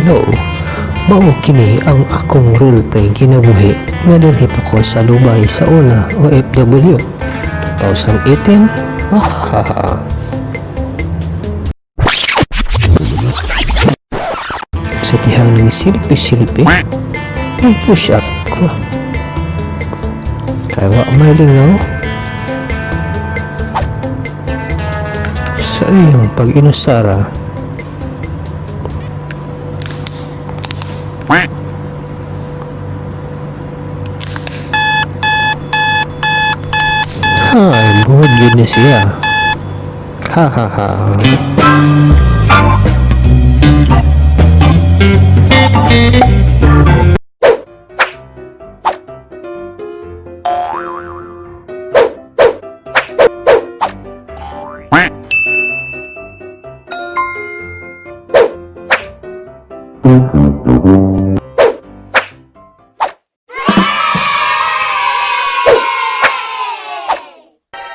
Hello. Mao kini ang akong roleplay kinabuhi nga dinhi pa ko sa Dubai sa una, OFW 2018. Ahahaha. Sa dihang ning silpi-silpi, nag-push up ko. Kay wa may lingaw. Sa iyang pag-inusara, ay, good yun na siya. Ha ha ha.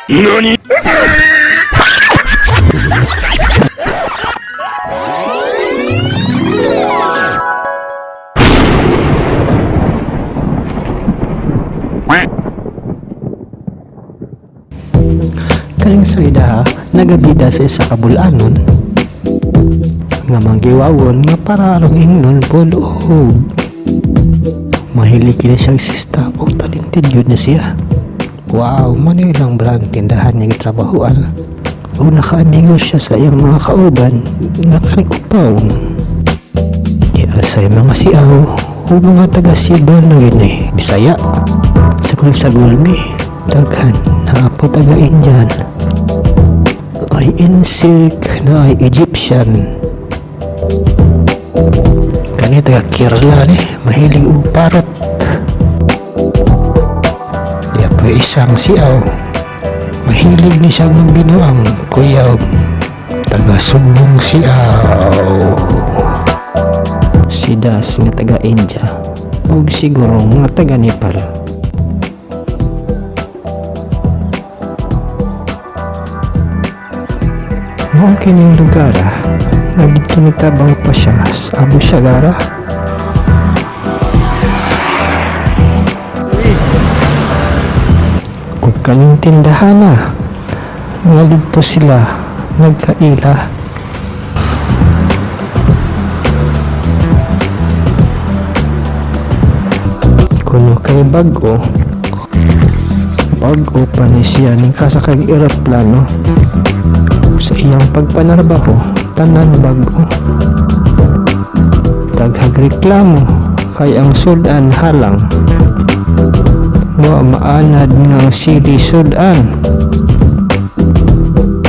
NANI? Kaling salida nagabida sa isa ka bulanon nga manggiwawon nga para arong ingnon pod og mahilig kini siyang sista og talented yun na siya. Wow, Manilang brand tindahan niya gitrabahoan ug nakaamigo siya sa iyang mga kauban nga kanikupaw. Di asay mga siaw o mga taga Cebu na gini Bisaya. Sagol sa gulmi, daghan naa po taga Indian, ay insik na ay Egyptian. Kani taga Kerala ni, mahilig og parrot. Di po isang siaw, mahilig ni siya magbinuang kuyaw, taga Sumbong siaw. Si Das nga taga India ug siguro nga taga Nepal. Mao kining lugar ah, nga didto nagtrabaho pa siya sa Abu Shagara. Ug kaning tindahan ah, nga didto sila nagkaila. Kuno kay bag-o, bag-o pa ni siya ning kasakay eroplano. Sa iyang pagpanarbaho, tanan bag-o. Daghag reklamo kay ang sudan halang. Wa maanad nga ang sili sudan.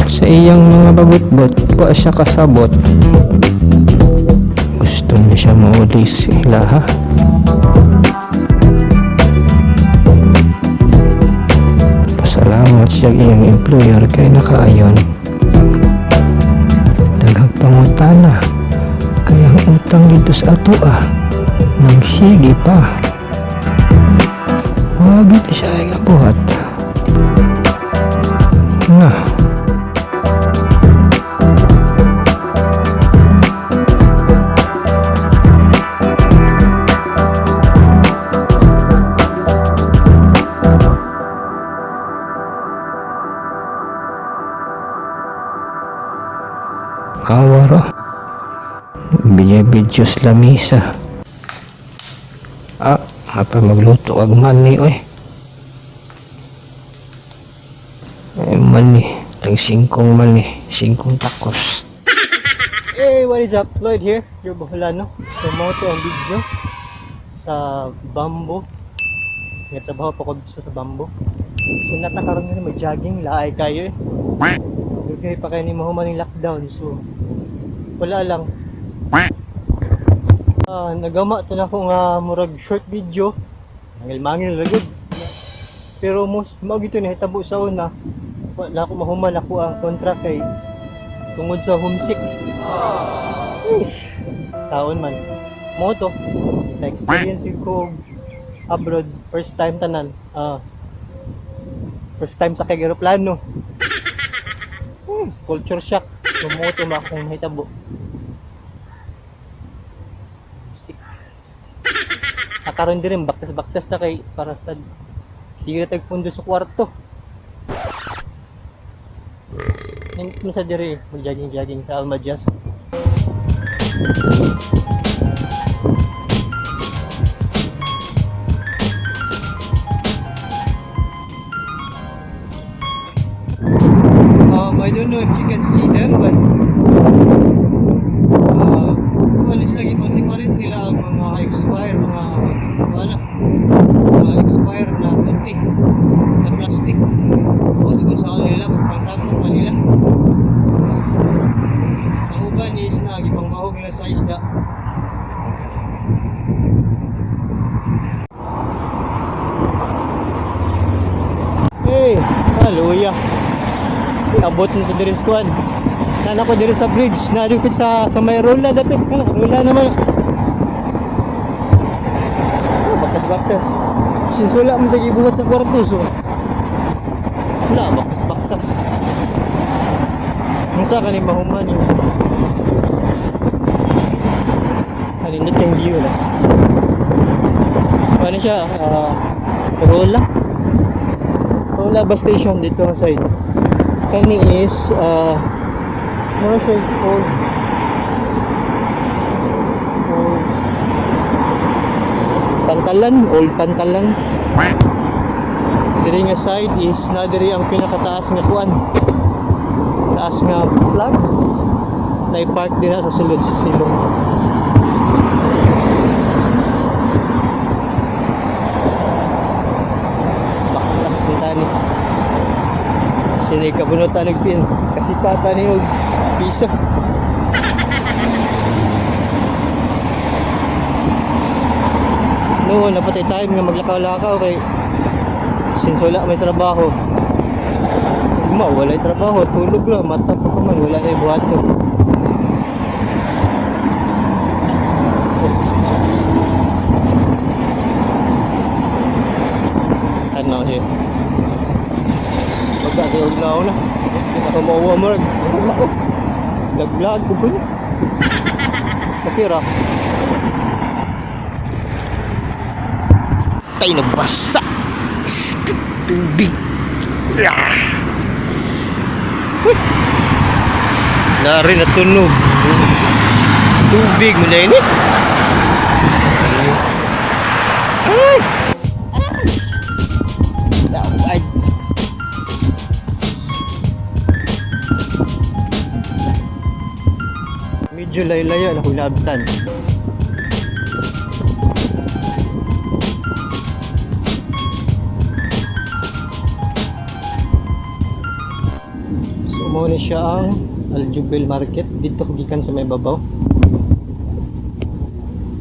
Sa iyang mga bagutbot, wa siya kasabot. Gusto niya siya mauli sila ha. Pasalamat siya iyang employer kay nakaayon. Daghang pangutana kay ang utang dito sa ato ah, nagsige pa. Wag na siya ay buhat. Na. Awa ra. Video-video sa lamisa. Ah, apa magluto ag mani oy. Eh, mani, tag singkong mani, singkong tacos. Hey, what is up? Lloyd here, your Boholano. So, mao to ang video sa Bamboo. Nagtrabaho pa ko dito sa Bamboo. So, natakaroon nga na mag-jogging, laay kayo eh. Dugay pa kayo ni mahuman yung lockdown. So, wala lang. Nagama to na ko nga murag short video. Mangil-mangil ra gud. Pero most mao gito nahitabo sa una. Wala ko mahuman ako ang contract kay tungod sa homesick. Uy, saon man. Mo to. Na-experience ko abroad first time tanan. First time sa kay eroplano. Culture shock. So mo to ma akong nahitabo. Akaron din baktas-baktas na kay para sa sige na tag pundo sa kwarto. Nindot mo sa diri mag-jogging-jogging sa Almajas. I don't know if you can see them, but ano sila, ipang-separate nila ang mga expire, mga ano, mga expire na puti sa plastic. O kung saan nila, pagpantapon pa nila. Ang uban is na, gipangmahog nila sa isda. Hey, hallelujah. Abot na ko diri sa kuwan. Nana ko diri sa bridge, nadupit sa may rola dapit. Ano, rola naman. Oh, baktas baktas. Since wala man tayo ibuhat sa kwarto, so wala, baktas baktas. Ang sa kanin mahuman yung Halindot yung view na. Ano siya? Rola. Rola bus station dito ang side. Kani is ano siya, old old Pantalan, old Pantalan. Diri nga side is na diri ang pinakataas nga kuan. Taas nga flag na i-park dira sa sulod sa silong. Baklas si tani. Sinay kabunutan nagpin kasi pata ni og piso. Noon, napatay time nga maglakaw-lakaw kay since wala may trabaho. Ugma, wala trabaho, tulog lang, mata pa pa man, wala na buhaton. Ano siya? Pagka sa ugnaw na. Hindi na kumuha mo. Ugnaw. Laglag ko ba? Okay ra. Tay nabasa. Tubig. Ah. Nari natunog. Tubig mo na yun eh. Ay! Ay! Medyo layo-layo na kung naabtan. So mao ni siya ang Al Jubail Market dito ko gikan sa may babaw.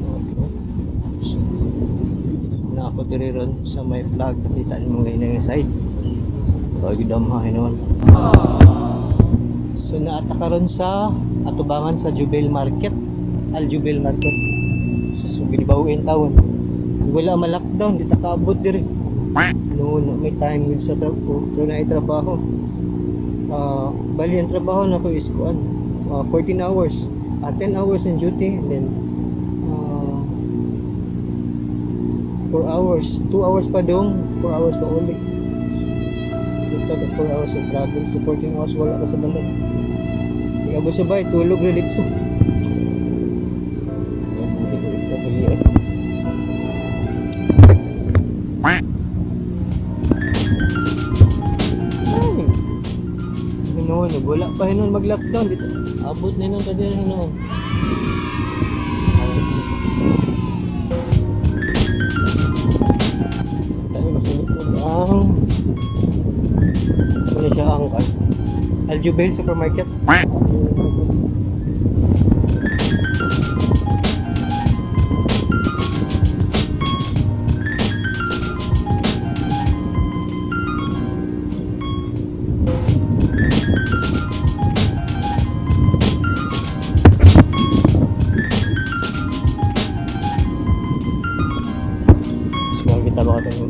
Okay. So, na ako diri ron sa may flag, kita nimo ngayon nga side. Pag damha hinuon. So naata karon sa atubangan sa Jubail Market, Al Jubail Market. So, so gibawin tawon. Wala ma lockdown, di ta kaabot diri. No, no, may time gud sa trabaho, na trabaho. Bali ang trabaho nako is kuan, 14 hours, 10 hours in duty and then 4 hours, 2 hours pa dong, 4 hours pa uli. Total of 4 hours of travel, so 14 hours wala ka sa balay. Di abot sa bahay, tulog rin dito. Ay, hinuon, wala pa hinuon mag-lockdown dito. Abot na hinuon pa din hinuon. Tayo masunod ang ano siya ang Al Jubail Supermarket. Small kita ba ito?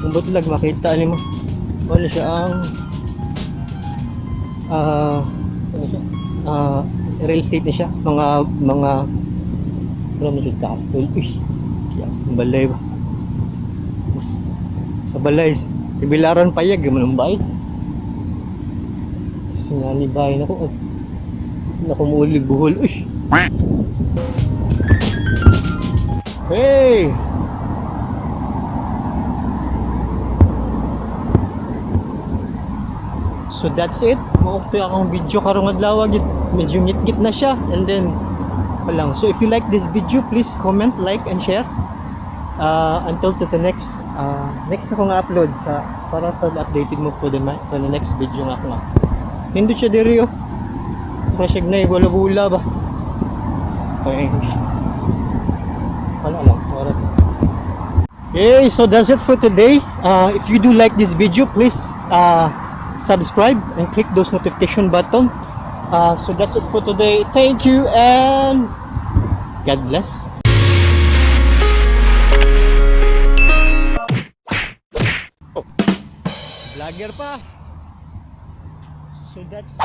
Kung butlag makita nimo. Wala siya ang ano siya? Real estate na siya, mga mga Pero medyo castle. Uy, kaya ang balay ba? Sa balay, ibilaran payag, man ang bay. Sinani bay na ko. Naku, muulig buhol. Uy! Hey! So that's it. Mao to akong video karong adlaw gyud. Medyo ngit-ngit na siya and then lang. So if you like this video, please comment, like and share. Until to the next na kong upload sa para sa updated mo for the next video nga ako nga. Nindot siya diri oh. Para siya gnay bula-bula ba. Okay. Wala lang. Wala. Okay, so that's it for today. If you do like this video, please subscribe and click those notification button. So that's it for today. Thank you and God bless. Vlogger pa. So that's